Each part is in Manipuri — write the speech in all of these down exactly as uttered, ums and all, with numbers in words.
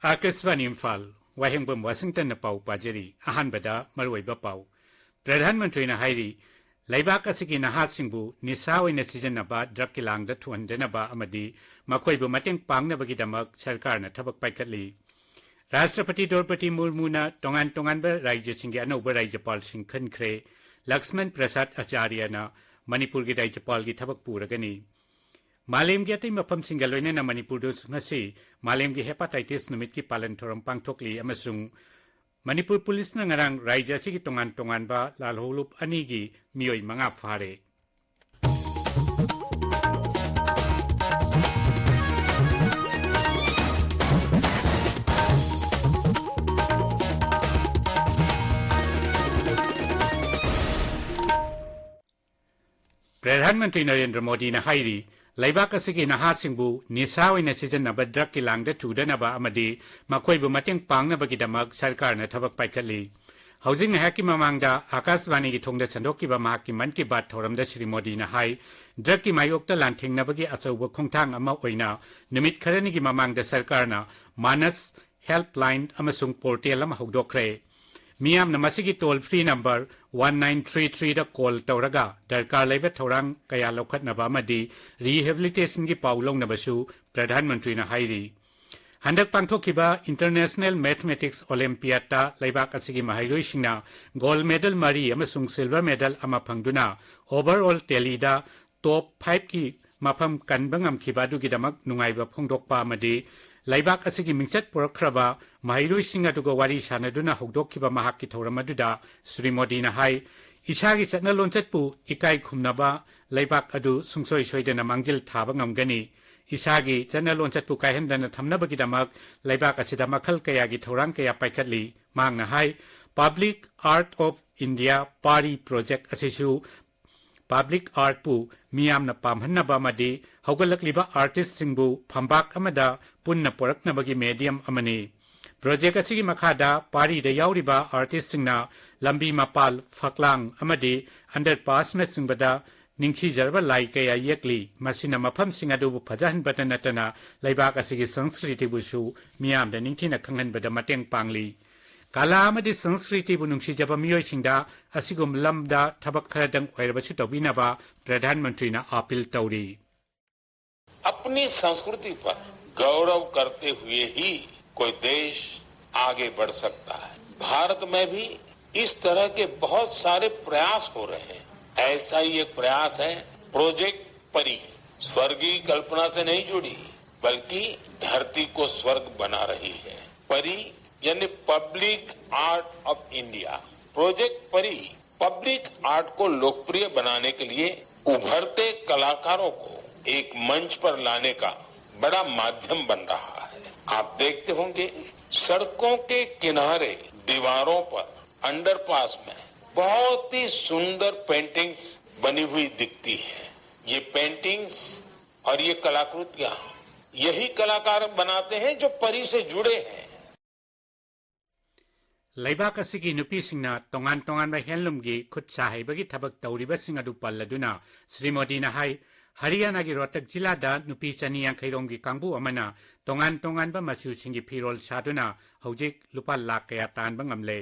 ꯑꯥꯀꯥꯁꯕꯥꯅꯤ ꯏꯝꯐꯥꯜ, ꯋꯥꯍꯦꯡꯕꯝ ꯋꯥꯁꯤꯡꯇꯟꯅ ꯄꯥꯎ ꯄꯥꯖꯔꯤ꯫ ꯑꯍꯥꯟꯕꯗ ꯃꯔꯨꯑꯣꯏꯕ ꯄꯥꯎ꯫ ꯄ꯭ꯔꯙꯥꯟ ꯃꯟꯇ꯭ꯔꯤꯅ ꯍꯥꯏꯔꯤ, ꯂꯩꯕꯥꯛ ꯑꯁꯤꯒꯤ ꯅꯍꯥꯁꯤꯡꯕꯨ ꯅꯤꯁꯥ ꯑꯣꯏꯅ ꯁꯤꯖꯤꯟꯅꯕ, ꯗ꯭ꯔꯒꯀꯤ ꯂꯥꯡꯗ ꯊꯨꯍꯟꯗꯅꯕ ꯑꯃꯗꯤ ꯃꯈꯣꯏꯕꯨ ꯃꯇꯦꯡ ꯄꯥꯡꯅꯕꯒꯤꯗꯃꯛ ꯁꯔꯀꯥꯔꯅ ꯊꯕꯛ ꯄꯥꯏꯈꯠꯂꯤ꯫ ꯔꯥꯁꯇ꯭ꯔꯄꯇꯤ ꯗ꯭ꯔꯧꯄꯗꯤ ꯃꯨꯔꯃꯨꯅ ꯇꯣꯉꯥꯟ ꯇꯣꯉꯥꯟꯕ ꯔꯥꯖ꯭ꯌꯁꯤꯡꯒꯤ ꯑꯅꯧꯕ ꯔꯥꯖ꯭ꯌꯄꯥꯜꯁꯤꯡ ꯈꯟꯈ꯭ꯔꯦ꯫ ꯂꯛꯁꯃꯟ ꯄ꯭ꯔꯁꯥꯗ ꯑꯆꯥꯔꯌꯅ ꯃꯅꯤꯄꯨꯔꯒꯤ ꯔꯥꯖ꯭ꯌꯄꯥꯜꯒꯤ ꯊꯕꯛ ꯄꯨꯔꯒꯅꯤ꯫ ꯃꯥꯂꯦꯝꯒꯤ ꯑꯇꯩ ꯃꯐꯝꯁꯤꯡꯒ ꯂꯣꯏꯅꯅ ꯃꯅꯤꯄꯨꯔꯗꯁꯨ ꯉꯁꯤ ꯃꯥꯂꯦꯝꯒꯤ ꯍꯦꯄꯥꯇꯥꯏꯇꯤꯁ ꯅꯨꯃꯤꯠꯀꯤ ꯄꯥꯂꯟ ꯊꯧꯔꯝ ꯄꯥꯡꯊꯣꯛꯂꯤ ꯑꯃꯁꯨꯡ ꯃꯅꯤꯄꯨꯔ ꯄꯨꯂꯤꯁꯅ ꯉꯔꯥꯡ ꯔꯥꯖ꯭ꯌ ꯑꯁꯤꯒꯤ ꯇꯣꯉꯥꯟ ꯇꯣꯉꯥꯟꯕ ꯂꯥꯜꯍꯧꯂꯨꯞ ꯑꯅꯤꯒꯤ ꯃꯤꯑꯣꯏ ꯃꯉꯥ ꯐꯥꯔꯦ꯫ ꯄ꯭ꯔꯙꯥꯟ ꯃꯟꯇ꯭ꯔꯤ ꯅꯔꯦꯟꯗ꯭ꯔ ꯃꯣꯗꯤꯅ ꯍꯥꯏꯔꯤ, ꯂꯩꯕꯥꯛ ꯑꯁꯤꯒꯤ ꯅꯍꯥꯁꯤꯡꯕꯨ ꯅꯤꯁꯥ ꯑꯣꯏꯅ ꯁꯤꯖꯤꯟꯅꯕ ꯗ꯭ꯔꯒꯀꯤ ꯂꯥꯡꯗ ꯆꯨꯗꯅꯕ ꯑꯃꯗꯤ ꯃꯈꯣꯏꯕꯨ ꯃꯇꯦꯡ ꯄꯥꯡꯅꯕꯒꯤꯗꯃꯛ ꯁꯔꯀꯥꯔꯅ ꯊꯕꯛ ꯄꯥꯏꯈꯠꯂꯤ꯫ ꯍꯧꯖꯤꯛ ꯉꯥꯏꯍꯥꯛꯀꯤ ꯃꯃꯥꯡꯗ ꯑꯥꯀꯥꯁꯕꯥꯅꯤꯒꯤ ꯊꯣꯡꯗ ꯁꯟꯗꯣꯛꯈꯤꯕ ꯃꯍꯥꯛꯀꯤ ꯃꯟ ꯀꯤ ꯕꯥꯠ ꯊꯧꯔꯝꯗ ꯁ꯭ꯔꯤ ꯃꯣꯗꯤꯅ ꯍꯥꯏ, ꯗ꯭ꯔꯒꯀꯤ ꯃꯥꯌꯣꯛꯇ ꯂꯥꯟꯊꯦꯡꯅꯕꯒꯤ ꯑꯆꯧꯕ ꯈꯣꯡꯊꯥꯡ ꯑꯃ ꯑꯣꯏꯅ ꯅꯨꯃꯤꯠ ꯈꯔꯅꯤꯒꯤ ꯃꯃꯥꯡꯗ ꯁꯔꯀꯥꯔꯅ ꯃꯥꯅꯁ ꯍꯦꯜꯞꯂꯥꯏꯟ ꯑꯃꯁꯨꯡ ꯄꯣꯔꯇꯦꯜ ꯑꯃ ꯍꯧꯗꯣꯛꯈ꯭ꯔꯦ꯫ ꯃꯤꯌꯥꯝꯅ ꯃꯁꯤꯒꯤ toll free number one nine three ꯊ꯭ꯔꯤꯗ ꯀꯣꯜ ꯇꯧꯔꯒ ꯗꯔꯀꯥꯔ ꯂꯩꯕ ꯊꯧꯔꯥꯡ ꯀꯌꯥ ꯂꯧꯈꯠꯅꯕ ꯑꯃꯗꯤ ꯔꯤꯍꯦꯕꯤꯂꯤꯇꯦꯁꯟꯒꯤ ꯄꯥꯎ ꯂꯧꯅꯕꯁꯨ ꯄ꯭ꯔꯙꯥꯟ ꯃꯟꯇ꯭ꯔꯤꯅ ꯍꯥꯏꯔꯤ꯫ ꯍꯟꯗꯛ ꯄꯥꯡꯊꯣꯛꯈꯤꯕ ꯏꯟꯇꯔꯅꯦꯁꯅꯦꯜ ꯃꯦꯊꯃꯦꯇꯤꯛꯁ ꯑꯣꯂꯦꯝꯄꯤꯌꯥꯗꯇ ꯂꯩꯕꯥꯛ ꯑꯁꯤꯒꯤ ꯃꯍꯩꯔꯣꯏꯁꯤꯡꯅ ꯒꯣꯜꯗ ꯃꯦꯗꯜ ꯃꯔꯤ ꯑꯃꯁꯨꯡ ꯁꯤꯜꯚꯔ ꯃꯦꯗꯜ ꯑꯃ ꯐꯪꯗꯨꯅ ꯑꯣꯚꯔꯑꯣꯜ ꯇꯦꯂꯤꯗ ꯇꯣꯞ ꯐꯥꯏꯚꯀꯤ ꯃꯐꯝ ꯀꯟꯕ ꯉꯝꯈꯤꯕ ꯑꯗꯨꯒꯤꯗꯃꯛ ꯅꯨꯡꯉꯥꯏꯕ ꯐꯣꯡꯗꯣꯛꯄ ꯑꯃꯗꯤ ꯂꯩꯕꯥꯛ ꯑꯁꯤꯒꯤ ꯃꯤꯡꯆꯠ ꯄꯨꯔꯛꯈ꯭ꯔꯕ ꯃꯍꯩꯔꯣꯏꯁꯤꯡ ꯑꯗꯨꯒ ꯋꯥꯔꯤ ꯁꯥꯅꯗꯨꯅ ꯍꯧꯗꯣꯛꯈꯤꯕ ꯃꯍꯥꯛꯀꯤ ꯊꯧꯔꯝ ꯑꯗꯨꯗ ꯁ꯭ꯔꯤ ꯃꯣꯗꯤꯅ ꯍꯥꯏ, ꯏꯁꯥꯒꯤ ꯆꯠꯅ ꯂꯣꯟꯆꯠꯄꯨ ꯏꯀꯥꯏ ꯈꯨꯝꯅꯕ ꯂꯩꯕꯥꯛ ꯑꯗꯨ ꯁꯨꯡꯁꯣꯏ ꯁꯣꯏꯗꯅ ꯃꯥꯡꯖꯤꯜ ꯊꯥꯕ ꯉꯝꯒꯅꯤ꯫ ꯏꯁꯥꯒꯤ ꯆꯠꯅ ꯂꯣꯟꯆꯠꯄꯨ ꯀꯥꯏꯍꯟꯗꯅ ꯊꯝꯅꯕꯒꯤꯗꯃꯛ ꯂꯩꯕꯥꯛ ꯑꯁꯤꯗ ꯃꯈꯜ ꯀꯌꯥꯒꯤ ꯊꯧꯔꯥꯡ ꯀꯌꯥ ꯄꯥꯏꯈꯠꯂꯤ꯫ ꯃꯍꯥꯛꯅ ꯍꯥꯏ, Public Art of India ꯄꯥꯔꯤ ꯄ꯭ꯔꯣꯖꯦꯛ ꯑꯁꯤꯁꯨ ꯄꯕ꯭ꯂꯤꯛ ꯑꯥꯔꯠꯄꯨ ꯃꯤꯌꯥꯝꯅ ꯄꯥꯝꯍꯟꯅꯕ ꯑꯃꯗꯤ ꯍꯧꯒꯠꯂꯛꯂꯤꯕ ꯑꯥꯔꯇꯤꯁꯁꯤꯡꯕꯨ ꯐꯝꯕꯥꯛ ꯑꯃꯗ ꯄꯨꯟꯅ ꯄꯨꯔꯛꯅꯕꯒꯤ ꯃꯦꯗꯤꯌꯝ ꯑꯃꯅꯤ꯫ ꯄ꯭ꯔꯣꯖꯦꯛ ꯑꯁꯤꯒꯤ ꯃꯈꯥꯗ ꯄꯥꯔꯤꯗ ꯌꯥꯎꯔꯤꯕ ꯑꯥꯔꯇꯤꯁꯁꯤꯡꯅ ꯂꯝꯕꯤ ꯃꯄꯥꯜ, ꯐꯛꯂꯥꯡ ꯑꯃꯗꯤ ꯑꯟꯗꯔꯄꯥꯁꯅꯆꯤꯡꯕꯗ ꯅꯤꯡꯊꯤꯖꯔꯕ ꯂꯥꯏ ꯀꯌꯥ ꯌꯦꯛꯂꯤ꯫ ꯃꯁꯤꯅ ꯃꯐꯝꯁꯤꯡ ꯑꯗꯨꯕꯨ ꯐꯖꯍꯟꯕꯇ ꯅꯠꯇꯅ ꯂꯩꯕꯥꯛ ꯑꯁꯤꯒꯤ ꯁꯪꯁꯀ꯭ꯔꯤꯇꯤꯕꯨꯁꯨ ꯃꯤꯌꯥꯝꯗ ꯅꯤꯡꯊꯤꯅ ꯈꯪꯍꯟꯕꯗ ꯃꯇꯦꯡ ꯄꯥꯡꯂꯤ꯫ ꯀꯂꯥ ꯑꯃꯗꯤ ꯁꯪꯁꯀ꯭ꯔꯤꯇꯤꯕꯨ ꯅꯨꯡꯁꯤꯖꯕ ꯃꯤꯑꯣꯏꯁꯤꯡꯗ ꯑꯁꯤꯒꯨꯝꯕ ꯂꯝꯗ ꯊꯕꯛ ꯈꯔꯗꯪ ꯑꯣꯏꯔꯕꯁꯨ ꯇꯧꯕꯤꯅꯕ ꯄ꯭ꯔꯙꯥꯟ ꯃꯟꯇ꯭ꯔꯤꯅ ꯑꯥꯄꯤꯜ ꯇꯧꯔꯤ꯫ अपनी संस्कृति पर गौरव करते हुए ही कोई देश आगे बढ़ सकता है। भारत में भी इस तरह के बहुत सारे प्रयास हो रहे हैं। ऐसा ही एक प्रयास है प्रोजेक्ट परी। स्वर्ग की कल्पना से नहीं जुड़ी, बल्कि धरती को स्वर्ग बना रही है। परी यानी public art of India. Project परी पब्लिक आर्ट को लोकप्रिय बनाने के लिए उभरते कलाकारों को एक मंच पर लाने का बड़ा माध्यम बन रहा है। आप देखते होंगे, सड़कों के किनारे, दीवारों पर, अंडरपास में बहुत ही सुंदर पेंटिंग्स बनी हुई दिखती है। ये पेंटिंग्स और ये कलाकृतियां यही कलाकार बनाते हैं जो परी से जुड़े हैं। ꯂꯩꯕꯥꯛ ꯑꯁꯤꯒꯤ ꯅꯨꯄꯤꯁꯤꯡꯅ ꯇꯣꯉꯥꯟ ꯇꯣꯉꯥꯟꯕ ꯍꯦꯟꯂꯨꯝꯒꯤ ꯈꯨꯠ ꯁꯥ ꯍꯩꯕꯒꯤ ꯊꯕꯛ ꯇꯧꯔꯤꯕꯁꯤꯡ ꯑꯗꯨ ꯄꯜꯂꯗꯨꯅ ꯁ꯭ꯔꯤ ꯃꯣꯗꯤꯅ ꯍꯥꯏ, ꯍꯔꯤꯌꯥꯅꯥꯒꯤ ꯔꯣꯍꯇꯛ ꯖꯤꯂꯥꯗ ꯅꯨꯄꯤ ꯆꯅꯤ ꯌꯥꯡꯈꯩ ꯔꯣꯝꯒꯤ ꯀꯥꯡꯕꯨ ꯑꯃꯅ ꯇꯣꯉꯥꯟ ꯇꯣꯉꯥꯟꯕ ꯃꯆꯨꯁꯤꯡꯒꯤ ꯐꯤꯔꯣꯜ ꯁꯥꯗꯨꯅ ꯍꯧꯖꯤꯛ ꯂꯨꯄꯥ ꯂꯥꯈ ꯀꯌꯥ ꯇꯥꯟꯕ ꯉꯝꯂꯦ꯫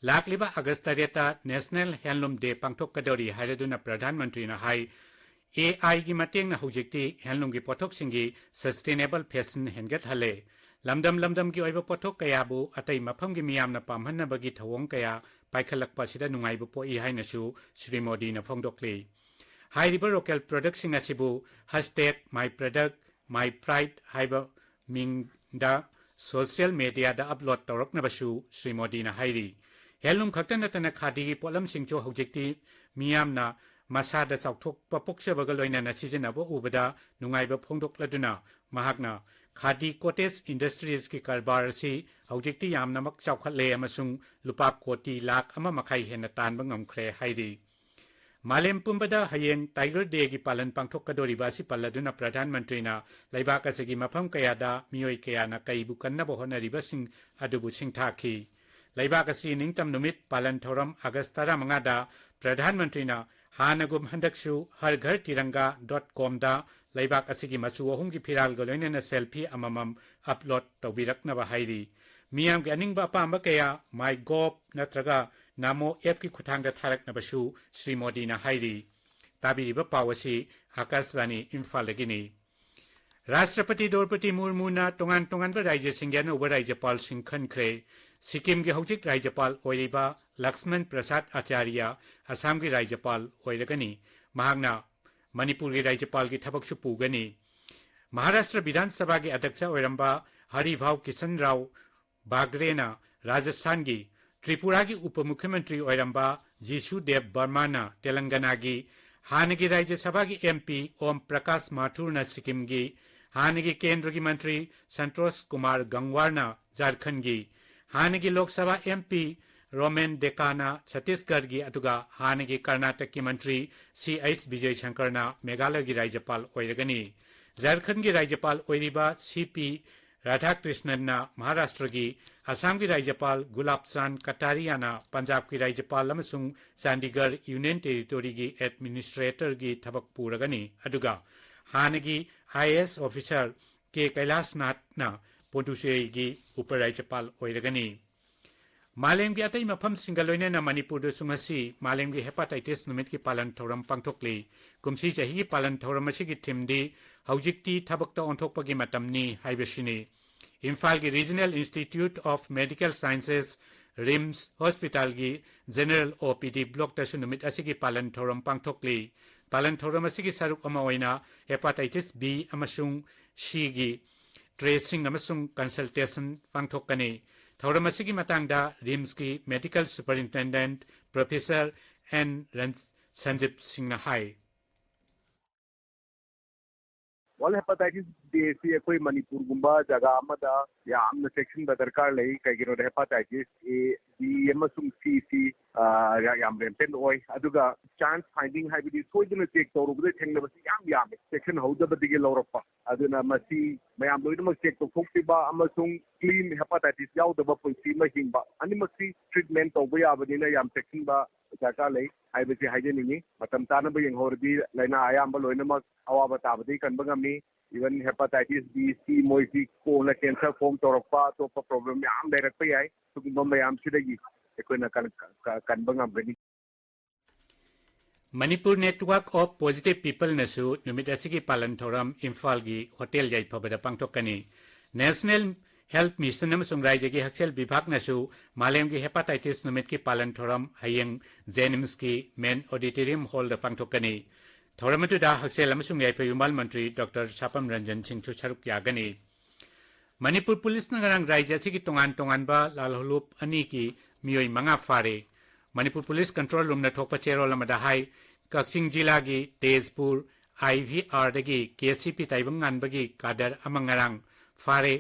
ꯂꯥꯛꯂꯤꯕ ꯑꯥꯒꯁ ꯇꯔꯦꯠꯇ ꯅꯦꯁꯅꯦꯜ ꯍꯦꯟꯂꯨꯝ ꯗꯦ ꯄꯥꯡꯊꯣꯛꯀꯗꯧꯔꯤ ꯍꯥꯏꯔꯗꯨꯅ ꯄ꯭ꯔꯙꯥꯟ ꯃꯟꯇ꯭ꯔꯤꯅ ꯍꯥꯏ, ꯑꯦ ꯑꯥꯏꯒꯤ ꯃꯇꯦꯡꯅ ꯍꯧꯖꯤꯛꯇꯤ ꯍꯦꯟꯂꯨꯝꯒꯤ ꯄꯣꯠꯊꯣꯛꯁꯤꯡꯒꯤ ꯁꯁꯇꯦꯅꯦꯕꯜ ꯐꯦꯁꯟ ꯍꯦꯟꯒꯠꯍꯜꯂꯦ꯫ ꯂꯝꯗꯝ ꯂꯝꯗꯝꯒꯤ ꯑꯣꯏꯕ ꯄꯣꯠꯊꯣꯛ ꯀꯌꯥꯕꯨ ꯑꯇꯩ ꯃꯐꯝꯒꯤ ꯃꯤꯌꯥꯝꯅ ꯄꯥꯝꯍꯟꯅꯕꯒꯤ ꯊꯧꯑꯣꯡ ꯀꯌꯥ ꯄꯥꯏꯈꯠꯂꯛꯄ ꯑꯁꯤꯗ ꯅꯨꯡꯉꯥꯏꯕ ꯄꯣꯛꯏ ꯍꯥꯏꯅꯁꯨ ꯁ꯭ꯔꯤ ꯃꯣꯗꯤꯅ ꯐꯣꯡꯗꯣꯛꯂꯤ꯫ ꯍꯥꯏꯔꯤꯕ ꯂꯣꯀꯦꯜ ꯄ꯭ꯔꯗꯛꯁꯤꯡ ꯑꯁꯤꯕꯨ ꯍꯦꯁꯇꯦꯒ ꯃꯥꯏ ꯄ꯭ꯔꯗꯛ ꯃꯥꯏ ꯄ꯭ꯔꯥꯏꯗ ꯍꯥꯏꯕ ꯃꯤꯡꯗ ꯁꯣꯁꯤꯌꯦꯜ ꯃꯦꯗꯤꯌꯥꯗ ꯑꯞꯂꯣꯗ ꯇꯧꯔꯛꯅꯕꯁꯨ ꯁ꯭ꯔꯤ ꯃꯣꯗꯤꯅ ꯍꯥꯏꯔꯤ꯫ ꯍꯦꯟꯂꯨꯝ ꯈꯛꯇ ꯅꯠꯇꯅ ꯈꯥꯗꯤꯒꯤ ꯄꯣꯠꯂꯝꯁꯤꯡꯁꯨ ꯍꯧꯖꯤꯛꯇꯤ ꯃꯤꯌꯥꯝꯅ ꯃꯁꯥꯗ ꯆꯥꯎꯊꯣꯛꯄ ꯄꯣꯛꯆꯕꯒ ꯂꯣꯏꯅꯅ ꯁꯤꯖꯤꯟꯅꯕ ꯎꯕꯗ ꯅꯨꯡꯉꯥꯏꯕ ꯐꯣꯡꯗꯣꯛꯂꯗꯨꯅ ꯃꯍꯥꯛꯅ ꯈꯥꯗꯤ ꯀꯣꯇꯦꯖ ꯏꯟꯗꯁꯇ꯭ꯔꯤꯁꯀꯤ ꯀꯔꯕꯥꯔ ꯑꯁꯤ ꯍꯧꯖꯤꯛꯇꯤ ꯌꯥꯝꯅꯃꯛ ꯆꯥꯎꯈꯠꯂꯦ ꯑꯃꯁꯨꯡ ꯂꯨꯄꯥ ꯀꯣꯇꯤ ꯂꯥꯈ ꯑꯃ ꯃꯈꯥꯏ ꯍꯦꯟꯅ ꯇꯥꯟꯕ ꯉꯝꯈ꯭ꯔꯦ ꯍꯥꯏꯔꯤ꯫ ꯃꯥꯂꯦꯝ ꯄꯨꯝꯕꯗ ꯍꯌꯦꯡ ꯇꯥꯏꯒꯔ ꯗꯦꯒꯤ ꯄꯥꯂꯟ ꯄꯥꯡꯊꯣꯛꯀꯗꯧꯔꯤꯕ ꯑꯁꯤ ꯄꯜꯂꯗꯨꯅ ꯄ꯭ꯔꯙꯥꯟ ꯃꯟꯇ꯭ꯔꯤꯅ ꯂꯩꯕꯥꯛ ꯑꯁꯤꯒꯤ ꯃꯐꯝ ꯀꯌꯥꯗ ꯃꯤꯑꯣꯏ ꯀꯌꯥꯅ ꯀꯩꯕꯨ ꯀꯟꯅꯕ ꯍꯣꯠꯅꯔꯤꯕꯁꯤꯡ ꯑꯗꯨꯕꯨ ꯁꯤꯡꯊꯥꯈꯤ꯫ ꯂꯩꯕꯥꯛ ꯑꯁꯤ ꯅꯤꯡꯇꯝ ꯅꯨꯃꯤꯠ ꯄꯥꯂꯟ ꯊꯧꯔꯝ ꯑꯥꯒꯁ ꯇꯔꯥꯃꯉꯥꯗ ꯄ꯭ꯔꯙꯥꯟ ꯃꯟꯇ꯭ꯔꯤꯅ ꯍꯥꯟꯅꯒꯨꯝ ꯍꯟꯗꯛꯁꯨ ꯍꯔ ꯘꯔ ꯇꯤꯔꯪꯒꯥ ꯗꯣꯠ ꯀꯣꯝꯗ ꯂꯩꯕꯥꯛ ꯑꯁꯤꯒꯤ ꯃꯆꯨ ꯑꯍꯨꯝꯒꯤ ꯐꯤꯔꯥꯜꯒ ꯂꯣꯏꯅꯅ ꯁꯦꯜꯐꯤ ꯑꯃꯃꯝ ꯑꯞꯂꯣꯗ ꯇꯧꯕꯤꯔꯛꯅꯕ ꯍꯥꯏꯔꯤ꯫ ꯃꯤꯌꯥꯝꯒꯤ ꯑꯅꯤꯡꯕ ꯑꯄꯥꯝꯕ ꯀꯌꯥ ꯃꯥꯏ ꯒꯣꯞ ꯅꯠꯇ꯭ꯔꯒ ꯅꯥꯃꯣ ꯑꯦꯞꯀꯤ ꯈꯨꯠꯊꯥꯡꯗ ꯊꯥꯔꯛꯅꯕꯁꯨ ꯁ꯭ꯔꯤ ꯃꯣꯗꯤꯅ ꯍꯥꯏꯔꯤ꯫ ꯇꯥꯕꯤꯔꯤꯕ ꯄꯥꯎ ꯑꯁꯤ ꯑꯥꯀꯥꯁꯕꯥꯅꯤ ꯏꯝꯐꯥꯜꯗꯒꯤꯅꯤ꯫ ꯔꯥꯁꯇ꯭ꯔꯄꯇꯤ ꯗ꯭ꯔꯧꯄꯗꯤ ꯃꯨꯔꯃꯨꯅ ꯇꯣꯉꯥꯟ ꯇꯣꯉꯥꯟꯕ ꯔꯥꯖ꯭ꯌꯁꯤꯡꯒꯤ ꯑꯅꯧꯕ ꯔꯥꯖ꯭ꯌꯄꯥꯜꯁꯤꯡ ꯈꯟꯈ꯭ꯔꯦ꯫ ꯁꯤꯛꯀꯤꯝꯒꯤ ꯍꯧꯖꯤꯛ ꯔꯥꯖ꯭ꯌꯄꯥꯜ ꯑꯣꯏꯔꯤꯕ ꯂꯛꯁꯃꯟ ꯄ꯭ꯔꯁꯥꯗ ꯑꯆꯥꯔꯌ ꯑꯁꯥꯝꯒꯤ ꯔꯥꯖ꯭ꯌꯄꯥꯜ ꯑꯣꯏꯔꯒꯅꯤ꯫ ꯃꯍꯥꯛꯅ ꯃꯅꯤꯄꯨꯔꯒꯤ ꯔꯥꯖ꯭ꯌꯄꯥꯜꯒꯤ ꯊꯕꯛꯁꯨ ꯄꯨꯒꯅꯤ꯫ ꯃꯍꯥꯔꯥꯁꯇ꯭ꯔ ꯕꯤꯙꯥꯟ ꯁꯚꯥꯒꯤ ꯑꯗ꯭ꯌꯛꯁ ꯑꯣꯏꯔꯝꯕ ꯍꯔꯤꯚꯥꯎ ꯀꯤꯁꯟ ꯔꯥꯎ ꯕꯥꯒ꯭ꯔꯦꯅ ꯔꯥꯖꯁꯊꯥꯟꯒꯤ, ꯇ꯭ꯔꯤꯄꯨꯔꯥꯒꯤ ꯎꯄ ꯃꯨꯈ꯭ꯌꯃꯟꯇ꯭ꯔꯤ ꯑꯣꯏꯔꯝꯕ ꯖꯤꯁꯨ ꯗꯦꯕ ꯕꯔꯃꯥꯅ ꯇꯦꯂꯪꯒꯅꯥꯒꯤ, ꯍꯥꯟꯅꯒꯤ ꯔꯥꯖ꯭ꯌ ꯁꯚꯥꯒꯤ ꯑꯦꯝ ꯄꯤ ꯑꯣꯝ ꯄ꯭ꯔꯀꯥꯁ ꯃꯥꯊꯨꯔꯅ ꯁꯤꯛꯀꯤꯝꯒꯤ, ꯍꯥꯟꯅꯒꯤ ꯀꯦꯟꯗ꯭ꯔꯒꯤ ꯃꯟꯇ꯭ꯔꯤ ꯁꯟꯇꯣꯁ ꯀꯨꯃꯥꯔ ꯒꯪꯋꯥꯔꯅ ꯖꯥꯔꯈꯟꯒꯤ, ꯍꯥꯟꯅꯒꯤ Lok Sabha M P Roman ꯗꯦꯀꯥꯅ ꯁꯠꯇꯤꯁꯒꯔꯒꯤ, ꯑꯗꯨꯒ ꯍꯥꯟꯅꯒꯤ ꯀꯔꯅꯥꯇꯛꯀꯤ ꯃꯟꯇ꯭ꯔꯤ ꯁꯤ ꯑꯩꯆ ꯕꯤꯖꯌ ꯁꯪꯀꯔꯅ ꯃꯦꯘꯥꯂꯌꯒꯤ ꯔꯥꯖ꯭ꯌꯄꯥꯜ ꯑꯣꯏꯔꯒꯅꯤ꯫ ꯖꯥꯔꯈꯟꯒꯤ ꯔꯥꯖ꯭ꯌꯄꯥꯜ ꯑꯣꯏꯔꯤꯕ ꯁꯤ ꯄꯤ ꯔꯥꯙꯥꯀ꯭ꯔꯤꯁꯅꯟꯅ ꯃꯍꯥꯔꯥꯁꯇ꯭ꯔꯒꯤ, ꯑꯁꯥꯝꯒꯤ ꯔꯥꯖ꯭ꯌꯄꯥꯜ ꯒꯨꯂꯥꯕ ꯆꯥꯟꯗ ꯀꯇꯥꯔꯤꯌꯥꯅ ꯄꯟꯖꯥꯕꯀꯤ ꯔꯥꯖ꯭ꯌꯄꯥꯜ ꯑꯃꯁꯨꯡ ꯆꯥꯟꯗꯤꯒꯔ ꯌꯨꯅꯤꯌꯟ ꯇꯦꯔꯤꯇꯣꯔꯤꯒꯤ ꯑꯦꯗꯃꯤꯅꯤꯁꯇ꯭ꯔꯦꯇꯔꯒꯤ ꯊꯕꯛ ꯄꯨꯔꯒꯅꯤ, ꯑꯗꯨꯒ ꯍꯥꯟꯅꯒꯤ ꯑꯥꯏ ꯑꯦ ꯑꯦꯁ ꯑꯣꯐꯤꯁꯥꯔ ꯀꯦ ꯀꯩꯂꯥꯁꯅꯥꯊꯅ ꯄꯣꯟꯗꯨꯆꯦꯔꯤꯒꯤ ꯎꯄ ꯔꯥꯖ꯭ꯌꯄꯥꯜ ꯑꯣꯏꯔꯒꯅꯤ꯫ ꯃꯥꯂꯦꯝꯒꯤ ꯑꯇꯩ ꯃꯐꯝꯁꯤꯡꯒ ꯂꯣꯏꯅꯅ ꯃꯅꯤꯄꯨꯔꯗꯁꯨ ꯉꯁꯤ ꯃꯥꯂꯦꯝꯒꯤ ꯍꯦꯄꯥꯇꯥꯏꯇꯤꯁ ꯅꯨꯃꯤꯠꯀꯤ ꯄꯥꯂꯟ ꯊꯧꯔꯝ ꯄꯥꯡꯊꯣꯛꯂꯤ꯫ ꯀꯨꯝꯁꯤ ꯆꯍꯤꯒꯤ ꯄꯥꯂꯟ ꯊꯧꯔꯝ ꯑꯁꯤꯒꯤ ꯊꯤꯝꯗꯤ "ꯍꯧꯖꯤꯛꯇꯤ ꯊꯕꯛꯇ ꯑꯣꯟꯊꯣꯛꯄꯒꯤ ꯃꯇꯝꯅꯤ" ꯍꯥꯏꯕꯁꯤꯅꯤ꯫ ꯏꯝꯐꯥꯜꯒꯤ regional institute of medical sciences, RIMS ꯍꯣꯁꯄꯤꯇꯥꯜꯒꯤ ꯖꯦꯅꯔꯦꯜ ꯑꯣ ꯄꯤ ꯗꯤ ꯕ꯭ꯂꯣꯛꯇꯁꯨ ꯅꯨꯃꯤꯠ ꯑꯁꯤꯒꯤ ꯄꯥꯂꯟ ꯊꯧꯔꯝ ꯄꯥꯡꯊꯣꯛꯂꯤ꯫ ꯄꯥꯂꯟ ꯊꯧꯔꯝ ꯑꯁꯤꯒꯤ ꯁꯔꯨꯛ ꯑꯃ ꯑꯣꯏꯅ ꯍꯦꯄꯥꯇꯥꯏꯇꯤꯁ ꯕꯤ ꯑꯃꯁꯨꯡ ꯁꯤꯒꯤ ꯇꯦꯁ꯭ꯇꯤꯡ ꯑꯃꯁꯨꯡ ꯀꯟꯁꯜꯇꯦꯁꯟ ꯄꯥꯡꯊꯣꯛꯀꯅꯤ꯫ ꯊꯧꯔꯝ ꯑꯁꯤꯒꯤ ꯃꯇꯥꯡꯗ ꯔꯤꯝꯁꯀꯤ ꯃꯦꯗꯤꯀꯦꯜ ꯁꯨꯄꯔꯤꯟꯇꯦꯟꯗꯦꯟꯠ ꯄ꯭ꯔꯣꯐꯦꯁꯔ ꯑꯦꯟ ꯔꯟ-, ꯁꯟꯖꯤꯞ ꯁꯤꯡꯅ ꯍꯥꯏ꯫ ꯋꯥꯔꯜꯗ ꯍꯦꯄꯥꯇꯥꯏꯇꯤꯁ ꯗꯦ ꯑꯁꯤ ꯑꯩꯈꯣꯏ ꯃꯅꯤꯄꯨꯔꯒꯨꯝꯕ ꯖꯒꯥ ꯑꯃꯗ ꯌꯥꯝꯅ ꯆꯦꯛꯁꯤꯟꯕ ꯗꯔꯀꯥꯔ ꯂꯩ꯫ ꯀꯩꯒꯤꯅꯣꯗ ꯍꯦꯄꯥꯇꯥꯏꯇꯤꯁ ꯑꯦ, ꯕꯤ ꯑꯃꯁꯨꯡ ꯁꯤ ꯁꯤ, ꯑ, ꯌꯥ-, ꯌꯥꯝ ꯔꯦꯝꯄꯦꯟ ꯑꯣꯏ꯫ ꯑꯗꯨꯒ ꯆꯥꯟꯁ ꯐꯥꯏꯟꯗꯤꯡ, ꯍꯥꯏꯕꯗꯤ ꯁꯣꯏꯗꯅ ꯆꯦꯛ ꯇꯧꯔꯨꯕꯗ ꯊꯦꯡꯅꯕꯁꯤ ꯌꯥꯝ ꯌꯥꯝꯃꯤ, ꯆꯦꯛꯁꯤꯟꯍꯧꯗꯕꯗꯒꯤ ꯂꯧꯔꯛꯄ꯫ ꯑꯗꯨꯅ ꯃꯁꯤ ꯃꯌꯥꯝ ꯂꯣꯏꯅꯃꯛ ꯆꯦꯛ ꯇꯧꯊꯣꯛꯄꯤꯕ ꯑꯃꯁꯨꯡ ꯀ꯭ꯂꯤꯟ ꯍꯦꯄꯥꯇꯥꯏꯇꯤꯁ ꯌꯥꯎꯗꯕ ꯄꯨꯟꯁꯤ ꯑꯃ ꯍꯤꯡꯕ, ꯑꯅꯤꯃꯛꯁꯤ ꯇ꯭ꯔꯤꯠꯃꯦꯟ ꯇꯧꯕ ꯌꯥꯕꯅꯤꯅ ꯌꯥꯝ ꯆꯦꯛꯁꯤꯟꯕ ꯗꯔꯀꯥꯔ ꯂꯩ ꯍꯥꯏꯕꯁꯤ ꯍꯥꯏꯖꯅꯤꯡꯉꯤ꯫ ꯃꯇꯝ ꯆꯥꯅꯕ ꯌꯦꯡꯍꯧꯔꯗꯤ ꯂꯥꯏꯅꯥ ꯑꯌꯥꯝꯕ ꯂꯣꯏꯅꯃꯛ ꯑꯋꯥꯕ ꯇꯥꯕꯗꯒꯤ ꯀꯟꯕ ꯉꯝꯃꯤ꯫ Even hepatitis B, C, ꯃꯣꯏꯁꯤ ꯀꯣꯟꯅ cancer form ꯇꯧꯔꯛꯄ, ꯑꯇꯣꯞꯄ problem ꯃꯌꯥꯝ ꯂꯩꯔꯛꯄ ꯌꯥꯏ꯫ ꯁꯤꯒꯨꯝꯕ ꯃꯌꯥꯝꯁꯤꯗꯒꯤ ꯑꯩꯈꯣꯏꯅ ꯀꯟ-, ꯀ-, ꯀꯟꯕ ꯉꯝꯒꯅꯤ꯫ ꯃꯅꯤꯄꯨꯔ Network of Positive Peopleꯅꯁꯨ ꯅꯨꯃꯤꯠ ꯑꯁꯤꯒꯤ ꯄꯥꯂꯟ ꯊꯧꯔꯝ ꯏꯝꯐꯥꯜꯒꯤ ꯍꯣꯇꯦꯜ ꯌꯥꯏꯐꯕꯗ ꯄꯥꯡꯊꯣꯛꯀꯅꯤ꯫ National Health Mission ꯑꯃꯁꯨꯡ ꯔꯥꯏꯖ꯭ꯌꯒꯤ ꯍꯛꯁꯦꯜ ꯕꯤꯚꯥꯒꯅꯁꯨ ꯃꯥꯂꯦꯝꯒꯤ hepatitis ꯅꯨꯃꯤꯠꯀꯤ ꯄꯥꯂꯟ ꯊꯧꯔꯝ ꯍꯌꯦꯡ ꯖꯦꯅꯤꯝꯁꯀꯤ main auditorium hallꯗ ꯄꯥꯡꯊꯣꯛꯀꯅꯤ꯫ ꯊꯧꯔꯝ ꯑꯗꯨꯗ ꯍꯛꯁꯦꯜ ꯑꯃꯁꯨꯡ ꯌꯥꯏꯐ ꯌꯨꯝꯕꯥꯜ ꯃꯟꯇ꯭ꯔꯤ ꯗꯣꯛꯇꯔ ꯁꯥꯄꯝ ꯔꯟꯖꯟ ꯁꯤꯡꯁꯨ ꯁꯔꯨꯛ ꯌꯥꯒꯅꯤ꯫ ꯃꯅꯤꯄꯨꯔ ꯄꯨꯂꯤꯁꯅ ꯉꯔꯥꯡ ꯔꯥꯏꯖ꯭ꯌ ꯑꯁꯤꯒꯤ ꯇꯣꯉꯥꯟ ꯇꯣꯉꯥꯟꯕ ꯂꯥꯜꯍꯧꯂꯨꯞ ꯑꯅꯤꯒꯤ ꯃꯤꯑꯣꯏ ꯃꯉꯥ ꯐꯥꯔꯦ꯫ ꯃꯅꯤꯄꯨꯔ ꯄꯨꯂꯤꯁ control roomꯅ ꯊꯣꯛꯄ ꯆꯦꯔꯣꯜ ꯑꯃꯗ ꯍꯥꯏ, ꯀꯛꯆꯤꯡ ꯖꯤꯂꯥꯒꯤ ꯇꯦꯖꯄꯨꯔ IVRꯗꯒꯤ KCP ꯇꯥꯏꯕꯪ ꯉꯥꯟꯕꯒꯤ ꯀꯥꯗꯔ ꯑꯃ ꯉꯔꯥꯡ ꯐꯥꯔꯦ꯫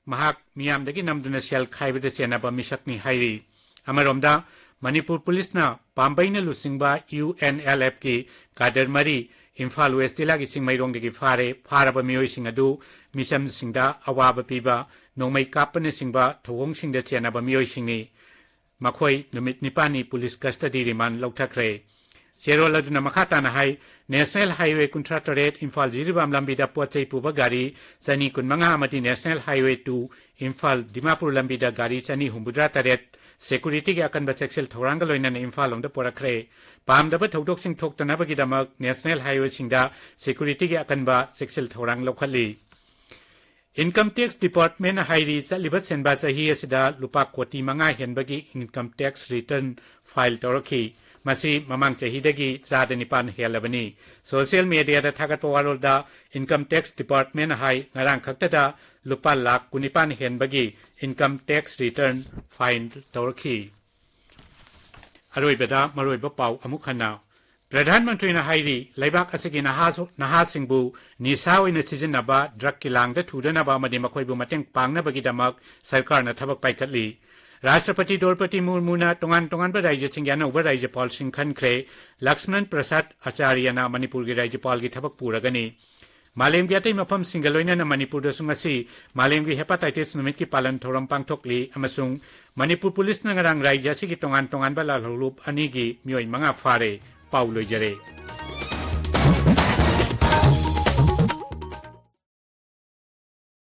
ꯃꯍꯥꯛ ꯃꯤꯌꯥꯝꯗꯒꯤ ꯅꯝꯗꯨꯅ ꯁꯦꯜ ꯈꯥꯏꯕꯗ ꯆꯦꯟꯅꯕ ꯃꯤꯁꯛꯅꯤ ꯍꯥꯏꯔꯤ꯫ ꯑꯃꯔꯣꯝꯗ, ꯃꯅꯤꯄꯨꯔ ꯄꯨꯂꯤꯁꯅ ꯄꯥꯝꯕꯩꯅ ꯂꯨꯆꯤꯡꯕ UNLFꯀꯤ ꯀꯥꯗꯔ ꯃꯔꯤ ꯏꯝꯐꯥꯜ ꯋꯦꯁ ꯖꯤꯂꯥꯒꯤ ꯆꯤꯡꯃꯩꯔꯣꯡꯗꯒꯤ ꯐꯥꯔꯦ꯫ ꯐꯥꯔꯕ ꯃꯤꯑꯣꯏꯁꯤꯡ ꯑꯗꯨ ꯃꯤꯆꯝꯁꯤꯡꯗ ꯑꯋꯥꯕ ꯄꯤꯕ, ꯅꯣꯡꯃꯩ ꯀꯥꯞꯄꯅꯆꯤꯡꯕ ꯊꯧꯑꯣꯡꯁꯤꯡꯗ ꯆꯦꯟꯅꯕ ꯃꯤꯑꯣꯏꯁꯤꯡꯅꯤ꯫ ꯃꯈꯣꯏ ꯅꯨꯃꯤꯠ ꯅꯤꯄꯥꯟꯅꯤ ꯄꯨꯂꯤꯁ custody remand ꯂꯧꯊꯈ꯭ꯔꯦ꯫ ꯆꯦꯔꯣꯜ ꯑꯗꯨꯅ ꯃꯈꯥ ꯇꯥꯅ ꯍꯥꯏ, National Highway ꯀꯨꯟꯊ꯭ꯔꯥ ꯇꯔꯦꯠ ꯏꯝꯐꯥꯜ ꯖꯤꯔꯤꯕꯥꯝ ꯂꯝꯕꯤꯗ ꯄꯣꯠ ꯆꯩ ꯄꯨꯕ ꯒꯥꯔꯤ ꯆꯅꯤ ꯀꯨꯟꯃꯉꯥ ꯑꯃꯗꯤ National Highway two Imphal Dimapur ꯂꯝꯕꯤꯗ ꯒꯥꯔꯤ ꯆꯅꯤ ꯍꯨꯝꯐꯨꯇꯔꯥ ꯇꯔꯦꯠ securityꯒꯤ ꯑꯀꯟꯕ ꯆꯦꯛꯁꯤꯜ ꯊꯧꯔꯥꯡꯒ ꯂꯣꯏꯅꯅ ꯏꯝꯐꯥꯜ ꯂꯣꯝꯗ ꯄꯨꯔꯛꯈ꯭ꯔꯦ꯫ ꯄꯥꯝꯗꯕ ꯊꯧꯗꯣꯛꯁꯤꯡ ꯊꯣꯛꯇꯅꯕꯒꯤꯗꯃꯛ National Highwayꯁꯤꯡꯗ securityꯒꯤ ꯑꯀꯟꯕ ꯆꯦꯛꯁꯤꯜ ꯊꯧꯔꯥꯡ ꯂꯧꯈꯠꯂꯤ꯫ Income Tax Departmentꯅ ꯍꯥꯏꯔꯤ, ꯆꯠꯂꯤꯕ ꯁꯦꯟꯕꯥ ꯆꯍꯤ ꯑꯁꯤꯗ ꯂꯨꯄꯥ ꯀꯣꯇꯤ ꯃꯉꯥ ꯍꯦꯟꯕꯒꯤ income tax return file ꯇꯧꯔꯛꯈꯤ꯫ ꯃꯁꯤ ꯃꯃꯥꯡ ꯆꯍꯤꯗꯒꯤ ꯆꯥꯗ ꯅꯤꯄꯥꯟ ꯍꯦꯜꯂꯕꯅꯤ꯫ Social mediaꯗ ꯊꯥꯒꯠꯄ ꯋꯥꯔꯣꯜꯗ Income Tax Departmentꯅ ꯍꯥꯏ, ꯉꯔꯥꯡ ꯈꯛꯇꯗ ꯂꯨꯄꯥ lakh ꯀꯨꯟꯅꯤꯄꯥꯟ ꯍꯦꯟꯕꯒꯤ income tax return file ꯇꯧꯔꯛꯈꯤ꯫ ꯑꯔꯣꯏꯕꯗ ꯃꯔꯨꯑꯣꯏꯕ ꯄꯥꯎ ꯑꯃꯨꯛ ꯍꯟꯅ꯫ ꯄ꯭ꯔꯙꯥꯟ ꯃꯟꯇ꯭ꯔꯤꯅ ꯍꯥꯏꯔꯤ, ꯂꯩꯕꯥꯛ ꯑꯁꯤꯒꯤ ꯅꯍꯥꯁꯨ-, ꯅꯍꯥꯁꯤꯡꯕꯨ ꯅꯤꯁꯥ ꯑꯣꯏꯅ ꯁꯤꯖꯤꯟꯅꯕ, drugꯀꯤ ꯂꯥꯡꯗ ꯊꯨꯗꯅꯕ ꯑꯃꯗꯤ ꯃꯈꯣꯏꯕꯨ ꯃꯇꯦꯡ ꯄꯥꯡꯅꯕꯒꯤꯗꯃꯛ ꯁꯔꯀꯥꯔꯅ ꯊꯕꯛ ꯄꯥꯏꯈꯠꯂꯤ꯫ ꯔꯥꯁꯇ꯭ꯔꯄꯇꯤ ꯗ꯭ꯔꯧꯄꯗꯤ ꯃꯨꯔꯃꯨꯅ ꯇꯣꯉꯥꯟ ꯇꯣꯉꯥꯟꯕ ꯔꯥꯖ꯭ꯌꯁꯤꯡꯒꯤ ꯑꯅꯧꯕ ꯔꯥꯖ꯭ꯌꯄꯥꯜꯁꯤꯡ ꯈꯟꯈ꯭ꯔꯦ꯫ ꯂꯛꯁꯃꯟ ꯄ꯭ꯔꯁꯥꯗ ꯑꯆꯥꯔꯌꯅ ꯃꯅꯤꯄꯨꯔꯒꯤ ꯔꯥꯖ꯭ꯌꯄꯥꯜꯒꯤ ꯊꯕꯛ ꯄꯨꯔꯒꯅꯤ꯫ ꯃꯥꯂꯦꯝꯒꯤ ꯑꯇꯩ ꯃꯐꯝꯁꯤꯡꯒ ꯂꯣꯏꯅꯅ ꯃꯅꯤꯄꯨꯔꯗꯁꯨ ꯉꯁꯤ ꯃꯥꯂꯦꯝꯒꯤ ꯍꯦꯄꯥꯇꯥꯏꯇꯤꯁ ꯅꯨꯃꯤꯠꯀꯤ ꯄꯥꯂꯟ ꯊꯧꯔꯝ ꯄꯥꯡꯊꯣꯛꯂꯤ ꯑꯃꯁꯨꯡ ꯃꯅꯤꯄꯨꯔ ꯄꯨꯂꯤꯁꯅ ꯉꯔꯥꯡ ꯔꯥꯖ꯭ꯌ ꯑꯁꯤꯒꯤ ꯇꯣꯉꯥꯟ ꯇꯣꯉꯥꯟꯕ ꯂꯥꯜꯍꯧꯂꯨꯞ ꯑꯅꯤꯒꯤ ꯃꯤꯑꯣꯏ ꯃꯉꯥ ꯐꯥꯔꯦ꯫ ꯄꯥꯎ ꯂꯣꯏꯖꯔꯦ꯫